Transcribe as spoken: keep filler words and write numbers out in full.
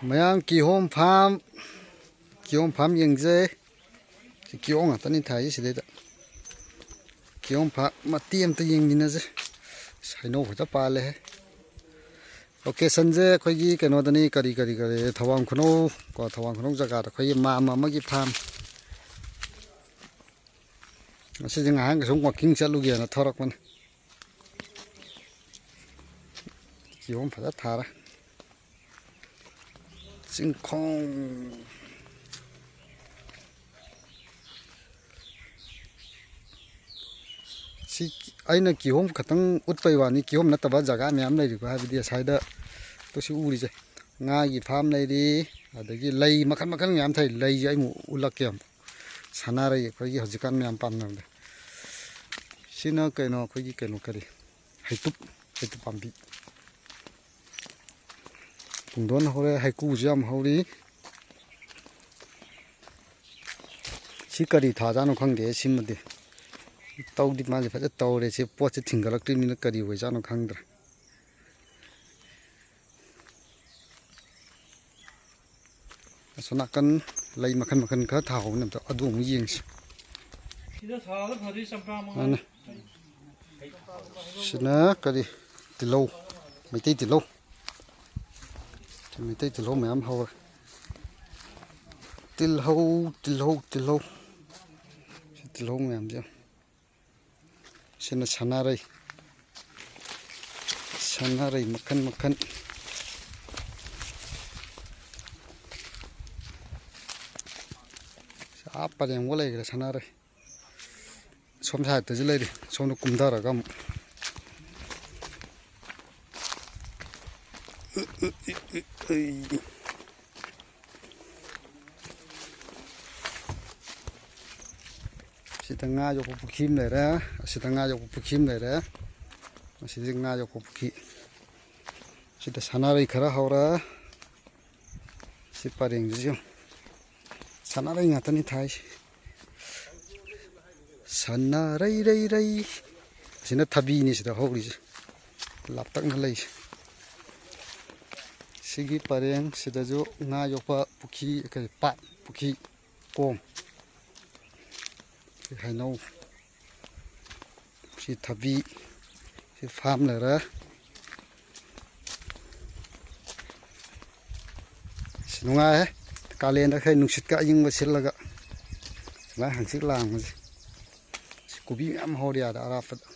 ꯃꯌꯥꯝ ꯀꯤꯍꯣꯝ ꯐꯥꯝ, ꯀꯤꯍꯣꯝ ꯐꯥꯝ ꯌꯦꯡꯖꯩ꯫ ꯁꯤ ꯀꯤꯍꯣꯝ ꯉꯥꯛꯇꯅꯤ ꯊꯥꯏꯁꯦ ꯁꯤꯗꯩꯗ꯫ ꯀꯤꯍꯣꯝ ꯐꯥꯝ ꯃꯇꯦꯛ ꯑꯃꯇ ꯌꯦꯡꯃꯤꯟꯅꯁꯦ꯫ ꯍꯩꯅꯧ ꯐꯖ ꯄꯥꯜꯂꯦꯍꯦ꯫ ꯂꯣꯀꯦꯁꯟꯁꯦ ꯑꯩꯈꯣꯏꯒꯤ ꯀꯩꯅꯣꯗꯅꯤ, ꯀꯔꯤ, ꯀꯔꯤ, ꯀꯔꯤ, ꯊꯋꯥꯡ ꯈꯨꯅꯧ ꯀꯣ, ꯊꯋꯥꯡ ꯈꯨꯅꯧ ꯖꯒꯥꯗ ꯑꯩꯈꯣꯏꯒꯤ ꯃꯥꯝꯃ ꯑꯃꯒꯤ ꯐꯥꯝ꯫ ꯉꯁꯤꯗꯤ ꯉꯥꯏꯍꯥꯛ ꯁꯨꯝ ꯋꯥꯛꯀꯤꯡ ꯆꯠꯂꯨꯒꯦꯅ ꯊꯣꯔꯛꯄꯅꯤ꯫ ꯀꯤꯍꯣꯝ ꯐꯖ ꯊꯥꯔꯦ꯫ ꯆꯤꯡꯈꯣꯡ꯫ ꯁꯤ ꯑꯩꯅ ꯀꯤꯍꯣꯝ ꯈꯛꯇꯪ ꯎꯠꯄꯩ ꯋꯥꯅꯤ, ꯀꯤꯍꯣꯝ ꯅꯠꯇꯕ ꯖꯒꯥ ꯃꯌꯥꯝ ꯂꯩꯔꯤꯀꯣ, ꯍꯥꯏꯕꯗꯤ ꯑꯁꯥꯏꯗ ꯇꯨ ꯁꯤ ꯎꯔꯤꯁꯦ, ꯉꯥꯒꯤ ꯐꯥꯝ ꯂꯩꯔꯤ, ꯑꯗꯒꯤ ꯂꯩ ꯃꯈꯜ ꯃꯈꯜ ꯃꯌꯥꯝ ꯊꯥꯏ꯫ ꯂꯩꯁꯦ ꯑꯩ ꯑꯃꯨꯛ ꯎꯠꯂꯛꯀꯦ ꯑꯃꯨꯛ꯫ ꯁꯅꯥꯔꯩ ꯑꯩꯈꯣꯏꯒꯤ ꯍꯧꯖꯤꯛꯀꯥꯟ ꯃꯌꯥꯝ ꯄꯥꯝꯅꯕꯗ꯫ ꯁꯤꯅ ꯀꯩꯅꯣ, ꯑꯩꯈꯣꯏꯒꯤ ꯀꯩꯅꯣ ꯀꯔꯤ, ꯍꯩꯇꯨꯞ, ꯍꯩꯇꯨꯞ ꯄꯥꯝꯕꯤ꯫ ꯄꯨꯡꯗꯣꯟ ꯍꯧꯔꯦ, ꯍꯩꯀꯨꯁꯨ ꯌꯥꯝ ꯍꯧꯔꯤ꯫ ꯁꯤ ꯀꯔꯤ ꯊꯥꯖꯥꯠꯅꯣ ꯈꯪꯗꯦ ꯁꯤꯃꯗꯤ꯫ ꯇꯧꯗꯤ ꯃꯥꯁꯦ ꯐꯖ ꯇꯧꯔꯦ꯫ ꯁꯤ ꯄꯣꯠꯁꯦ ꯊꯤꯡꯒꯠꯂꯛꯇ꯭ꯔꯤꯕꯅꯤꯅ ꯀꯔꯤ ꯑꯣꯏꯖꯥꯠꯅꯣ ꯈꯪꯗ꯭ꯔꯦ꯫ ꯑꯁꯣꯝ ꯅꯥꯀꯟ ꯂꯩ ꯃꯈꯜ ꯃꯈꯜ ꯈꯔ ꯊꯥꯍꯧꯕꯅꯦ, ꯑꯝꯇ ꯑꯗꯨ ꯑꯃꯨꯛ ꯌꯦꯡꯁꯤ꯫ ꯁꯤꯗ ꯊꯥꯕ ꯐꯗꯣꯏ ꯆꯝꯄ꯭ꯔꯥ ꯃꯉꯥ꯫ ꯃꯥꯅꯦ꯫ ꯁꯤꯅ ꯀꯔꯤ? ꯇꯤꯜꯍꯧ, ꯃꯩꯇꯩ ꯇꯤꯜꯍꯧ꯫ ꯁꯤ ꯃꯩꯇꯩ ꯇꯤꯜꯍꯧ ꯃꯌꯥꯝ ꯍꯧꯔꯦ꯫ ꯇꯤꯜꯍꯧ, ꯇꯤꯜꯍꯧ, ꯇꯤꯜꯍꯧ꯫ ꯁꯤ ꯇꯤꯜꯍꯧ ꯃꯌꯥꯝꯁꯦ꯫ ꯁꯤꯅ ꯁꯅꯥꯔꯩ꯫ ꯁꯅꯥꯔꯩ ꯃꯈꯜ ꯃꯈꯜ꯫ ꯑꯥ ꯄꯔꯦꯡꯕ ꯂꯩꯈ꯭ꯔꯦ ꯁꯅꯥꯔꯩ꯫ ꯁꯣꯝ ꯁꯥꯏꯠꯇꯁꯨ ꯂꯩꯔꯤ꯫ ꯁꯣꯝꯗ ꯀꯨꯝꯊꯔꯒ ꯑꯃꯨꯛ꯫ ꯁꯤꯗ ꯉꯥ ꯌꯣꯛꯄ ꯄꯨꯈ꯭ꯔꯤ ꯑꯃ ꯂꯩꯔꯦ꯫ ꯑꯁꯤꯗ ꯉꯥ ꯌꯣꯛꯄ ꯄꯨꯈ꯭ꯔꯤ ꯑꯃ ꯂꯩꯔꯦ꯫ ꯑꯁꯤꯗꯤ ꯉꯥ ꯌꯣꯛꯄ ꯄꯨꯈ꯭ꯔꯤ꯫ ꯁꯤꯗ ꯁꯅꯥꯔꯩ ꯈꯔ ꯍꯧꯔꯦ꯫ ꯁꯤ ꯄꯔꯦꯡꯁꯤꯁꯨ ꯁꯅꯥꯔꯩ ꯉꯥꯛꯇꯅꯤ ꯊꯥꯏꯁꯦ꯫ ꯁꯅꯥꯔꯩ, ꯔꯩ, ꯔꯩ꯫ ꯑꯁꯤꯅ ꯊꯕꯤꯅꯤ ꯁꯤꯗ ꯍꯧꯔꯤꯁꯦ, ꯂꯥꯞꯇꯛꯅ ꯂꯩꯁꯦ꯫ ꯁꯤꯒꯤ ꯄꯔꯦꯡ ꯁꯤꯗꯁꯨ ꯉꯥ ꯌꯣꯛꯄ ꯄꯨꯈ꯭ꯔꯤ, ꯀꯔꯤ, ꯄꯥꯠ, ꯄꯨꯈ꯭ꯔꯤ ꯀꯣꯝ꯫ ꯁꯤ ꯍꯩꯅꯧ, ꯁꯤ ꯊꯕꯤ, ꯁꯤ ꯐꯥꯝ ꯂꯩꯔꯦ꯫ ꯁꯤ ꯅꯨꯡꯉꯥꯏꯍꯦ, ꯀꯥꯂꯦꯟꯗ ꯈꯔ ꯅꯨꯡꯁꯤꯠꯀ ꯑꯏꯪꯕ ꯁꯤꯠꯂꯒ ꯁꯨꯃꯥꯏꯅ ꯍꯪꯆꯤꯠ ꯂꯥꯡꯕꯁꯦ꯫ ꯁꯤ ꯀꯣꯕꯤ ꯃꯌꯥꯝ ꯍꯧꯔꯤ ꯑꯥꯗ ꯑꯔꯥꯞꯄꯗ꯫